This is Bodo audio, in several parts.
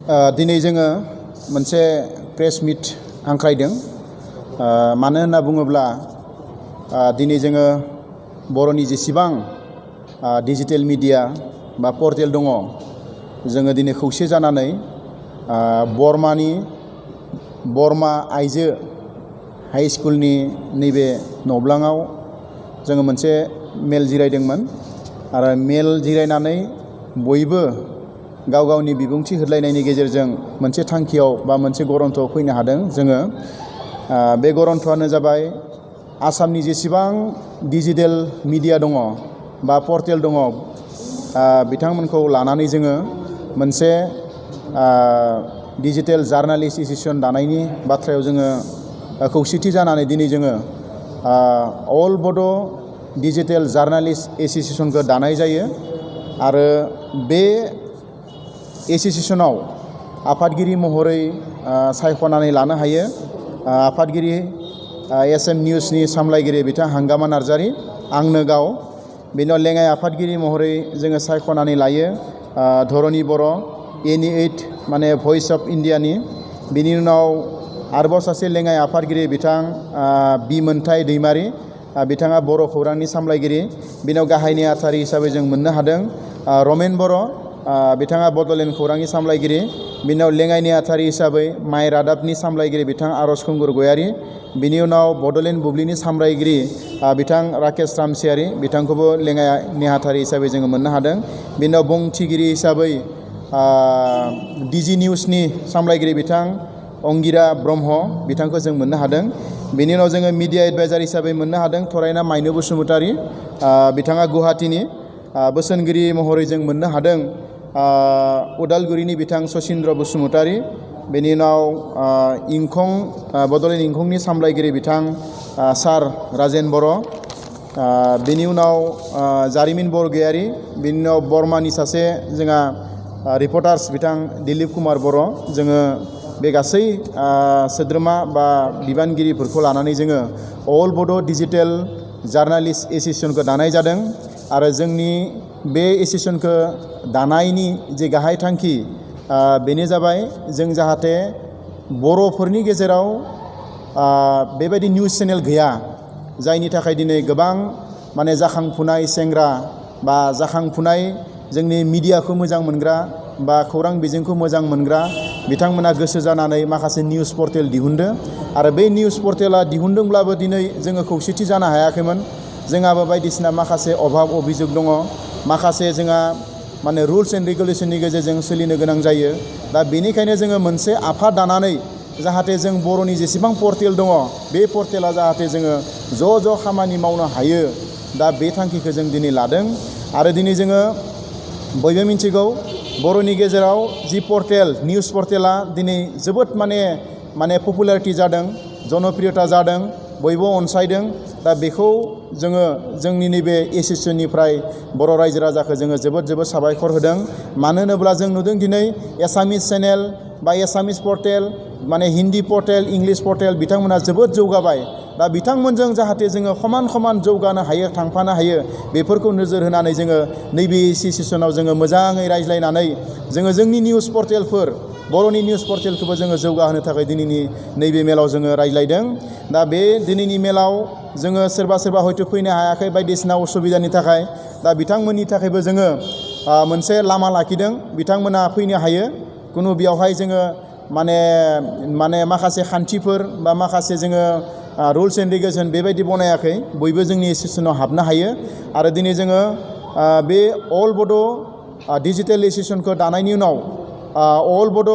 दिनै जोङो मोनसे प्रेस मिट हांख्रायदों। मानो होनना बुङोब्ला दिनै जोङो बर'नि जेसेबां डिजिटेल मिडिया बा पर्टेल दङ, जोङो दिनै खौसे जानानै बरमा आइजो हाइ स्कुलनि नैबे नब्लाङाव जोङो मोनसे मेल जिरायदोंमोन आरो मेल जिरायनानै बयबो गाव गावनि बिबुंथि होलायनायनि गेजेरजों मोनसे थांखियाव बा मोनसे गरन्थ'आव फैनो हादों। जोङो बे गरन्थ'आनो जाबाय आसामनि जेसेबां डिजिटेल मिडिया दङ बा पर्टेल दङ, बिथांमोनखौ लानानै जोङो मोनसे डिजिटेल जार्नालिस्ट एस'सिएशन दानायनि बाथ्रायाव जोङो खौसेथि जानानै दिनै जोङो अल बड' डिजिटेल जार्नालिस्ट एस'सिएशनखौ दानाय जायो। आरो बे एस'सिएशनाव आफादगिरि महरै सायख'नानै लानो हायो आफादगिरि SM निउसनि सामलायगिरि बिथां हांगामा नार्जारि, आंनो गाव। बेनि उनाव लेङाइ आफादगिरि महरै जोङो सायख'नानै लायो धरणी बर', NE8 माने भइस अफ इन्डियानि। बिनि उनाव आरोबाव सासे लेङाइ आफादगिरि बिथां बि मोन्थाय दैमारि, बिथाङा बर' खौरांनि सामलायगिरि। बिनि उनाव गाहाय नेहाथारि हिसाबै जों मोननो हादों रमेन बर', बिथाङा बड'लेण्ड खौरांनि सामलायगिरि। बिनि उनाव लेङाइ नेहाथारि हिसाबै माइ रादाबनि सामलायगिरि बिथां आरज खुंगुर गयारि। बिनि उनाव बड'लेण्ड बुब्लिनि सामलायगिरि बिथां राकेश रामसियारि, बिथांखौबो लेङाइ नेहाथारि हिसाबै जोङो मोननो हादों। बिनि उनाव बुंथिगिरि हिसाबै DG निउसनि सामलायगिरि बिथां अंगिरा ब्रह्म, बिथांखौ जों मोननो हादों। बिनि उनाव जोङो मिडिया एडभाइजार हिसाबै मोननो हादों थरायना माइनु बसुमतारि, बिथाङा गुवाहाटीनि। बोसोनगिरि महरै जों मोननो हादों उदालगुरिनि बिथां सचिन्द्र बसुमतारि। बेनि उनाव बड'लेण्ड इंखंनि सामलायगिरि बिथां सार राजेन बर'। बेनि उनाव जारिमिन बरगयारि। बिनि उनाव बर्मानि सासे जोंहा रिपर्टार्स बिथां दिलीप कुमार बर'। जोङो बे गासै सोद्रोमा बा बिबानगिरिफोरखौ लानानै जोङो अल बड' डिजिटेल जार्नालिस्ट एस'सिएशनखौ दानाय जादों। आरो जोंनि बे एस'सिएशनखौ दानायनि जे गाहाय थांखि बेनो जाबाय जों जाहाथे बर'फोरनि गेजेराव बेबायदि निउस चेनेल गैया, जायनि थाखाय दिनै गोबां माने जाखांफुनाय सेंग्रा बा जाखांफुनाय जोंनि मिडियाखौ मोजां मोनग्रा बा खौरां बिजोंखौ मोजां मोनग्रा बिथांमोना गोसो जानानै माखासे निउस पर्टेल दिहुनदों। आरो बे निउस पर्टेला दिहुनदोंब्लाबो दिनै जोङो खौसेथि जानो हायाखैमोन। जोंहाबो बायदिसिना माखासे अभाब अभियोग दङ, माखासे जोंहा माने रुल्स एन्ड रेगुलेसननि गेजेरजों सोलिनो गोनां जायो। दा बेनिखायनो जोङो मोनसे आफाद दानानै जाहाथे जों बर'नि जेसेबां पर्टेल दङ, बे पर्टेला जाहाथे जोङो ज' खामानि मावनो हायो, दा बे थांखिखौ जों दिनै लादों। आरो दिनै जोङो बयबो मिथिगौ बर'नि गेजेराव जि पर्टेल निउस पर्टेला दिनै जोबोद माने पपुलारिटि जादों, जनप्रियता जादों, बयबो अनसायदों। दा बेखौ जोङो जोंनि नैबे एस'सिएशननिफ्राय बर' रायजो राजाखौ जोङो जोबोद साबायखर होदों। मानो होनोब्ला जों नुदों दिनै एसामिस चेनेल बा एसामिस पर्टेल, माने हिन्दी पर्टेल, इंलिश पर्टेल, बिथांमोना जोबोद जौगाबाय। दा बिथांमोनजों जाहाथे जोङो समान जौगानो हायो, थांफानो हायो, बेफोरखौ नोजोर होनानै जोङो नैबे एस'सिएशनाव जोङो मोजाङै रायज्लायनानै जोङो जोंनि निउस पर्टेलफोर, बर'नि निउस पर्टेलखौबो जोङो जौगाहोनो थाखाय दिनैनि नैबे मेलाव जोङो रायज्लायदों। दा बे दिनैनि मेलाव जोङो सोरबा हयथ' फैनो हायाखै बायदिसिना उसुबिदानि थाखाय। दा बिथांमोननि थाखायबो जोङो मोनसे लामा लाखिदों, बिथांमोना फैनो हायो। खुनु बेयावहाय जोङो माने माखासे खान्थिफोर बा माखासे जोङो रुल्स एन्ड रेगुलेसन बेबायदि बनायाखै, बयबो जोंनि एस'सिएशनाव हाबनो हायो। आरो दिनै जोङो बे अल बड' डिजिटेल एस'सिएशनखौ दानायनि उनाव अल बड'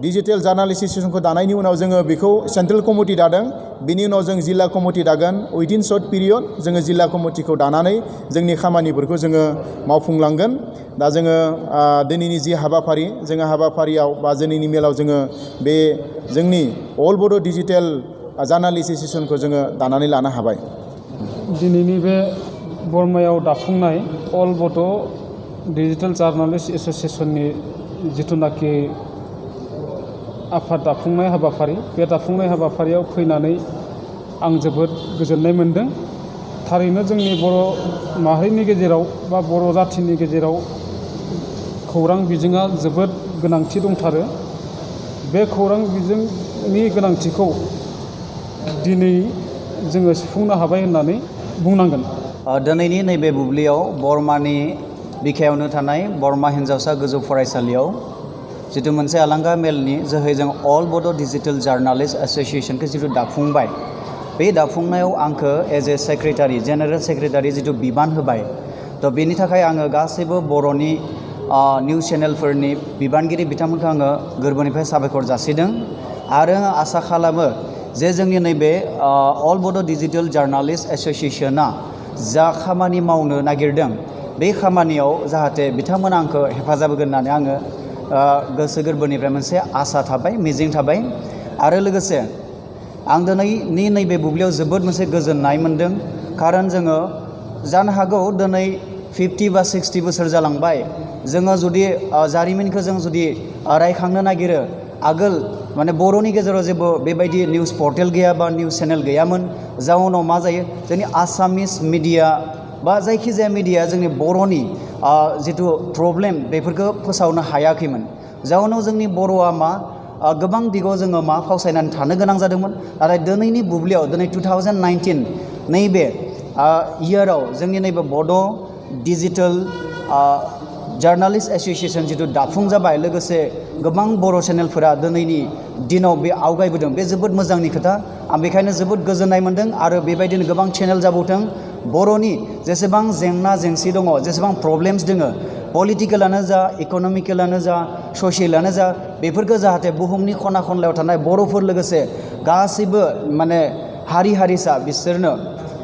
डिजिटेल जार्नालिस्ट एस'सिएशनखौ दानायनि उनाव जोङो बेखौ सेन्ट्रेल कमिटि दादों। बिनि उनाव जों जिल्ला कमिटि दागोन। उइदिन सर्ट पिरियड जोङो जिल्ला कमिटिखौ दानानै जोंनि खामानिफोरखौ जोङो मावफुंलांगोन। दा जोङो दिनैनि जि हाबाफारि, जोङो हाबाफारियाव बा दिनैनि मेलाव जोङो बे जोंनि अल बड' डिजिटेल जार्नालिस्ट एस'सिएशनखौ जोङो दानानै लानो हाबाय। दिनैनि बे बर्मायाव दाफुंनाय अल बड' डिजिटेल जार्नालिस्ट एस'सिएशननि जिथुनाखि आफाद दाफुंनाय हाबाफारि, बे दाफुंनाय हाबाफारियाव फैनानै आं जोबोद गोजोननाय मोनदों। थारैनो जोंनि बर' माहारिनि गेजेराव बा बर' जाथिनि गेजेराव खौरां बिजोङा जोबोद गोनांथि दंथारो। बे खौरां बिजोंनि गोनांथिखौ दिनै जोङो सुफुंनो हाबाय होननानै बुंनांगोन। दिनैनि नैबे बुब्लियाव बरमानि बिखायावनो थानाय बरमा हिन्जावसा गोजौ फरायसालियाव जिथु मोनसे आलांगा मेलनि जोहै जों अल बड' डिजिटेल जार्नालिस्ट एस'सिएशनखौ जिथु दाफुंबाय, बे दाफुंनायाव आंखो as a secretary general secretary जिथु बिबान होबाय, थ' बेनि थाखाय आङो गासैबो बर'नि निउस चेनेलफोरनि बिबानगिरि बिथांमोनखौ आङो गोरबोनिफ्राय साबायखर जासिदों आरो आसा खालामो जे जोंनि नैबे अल बड' डिजिटेल जार्नालिस्ट एस'सिएशना जा खामानि मावनो नागिरदों बे खामानियाव जाहाथे बिथांमोना आंखौ हेफाजाब होगोन होननानै आङो गोसो गोरबोनिफ्राय मोनसे आसा थाबाय, मिजिं थाबाय। आरो लोगोसे आं दिनैनि नैबे बुब्लियाव जोबोद मोनसे गोजोननाय मोनदों, खारन जोङो जानो हागौ दिनै 50 बा 60 बोसोर जालांबाय, जोङो जुदि जारिमिनखौ जों जुदि रायखांनो नागिरो, आगोल माने बर'नि गेजेराव जेबो बेबायदि निउस पर्टेल गैया बा निउस चेनेल गैयामोन। जाउनाव मा जायो, जोंनि आसामिस मिडिया बा जायखिजाया मिडिया जोंनि बर'नि जिथु प्रब्लेम बेफोरखौ फोसावनो हायाखैमोन। जाउनाव जोंनि बर'आ मा गोबां दिगाव जोङो मा फावसायनानै थानो गोनां जादोंमोन। नाथाय दिनैनि बुब्लियाव दिनै 2019 नैबे इयाराव जोंनि नैबे बड' डिजिटेल जार्नालिस्ट एस'सिएशन जिथु दाफुं जाबाय, लोगोसे गोबां बर' चेनेलफोरा दिनैनि दिनाव बे आवगायबोदों, बे जोबोद मोजांनि खोथा। आं बेखायनो जोबोद गोजोननाय मोनदों आरो बेबायदिनो गोबां चेनेल जाबावथों। बर'नि जेसेबां जेंना जेंसि दङ, जेसेबां प्रब्लेम्स दङ, पलिटिकेलानो जा, इक'नमिकेलानो जा, ससियेलानो जा, बेफोरखौ जाहाथे बुहुमनि खना खनलायाव थानाय बर'फोर लोगोसे गासैबो माने हारि हारिसा बिसोरनो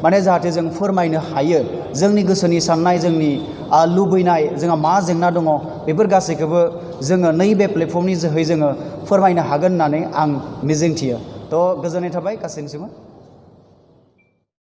माने जाहाथे जों फोरमायनो हायो जोंनि गोसोनि साननाय, जोंनि लुबैनाय, जोंहा मा जेंना दङ, बेफोर गासैखौबो जोङो नैबे प्लेटफर्मनि जोहै जोङो फोरमायनो हागोन होननानै आं मिजिंथियो। थ' गोजोननाय थाबाय गासैनिसिमबो।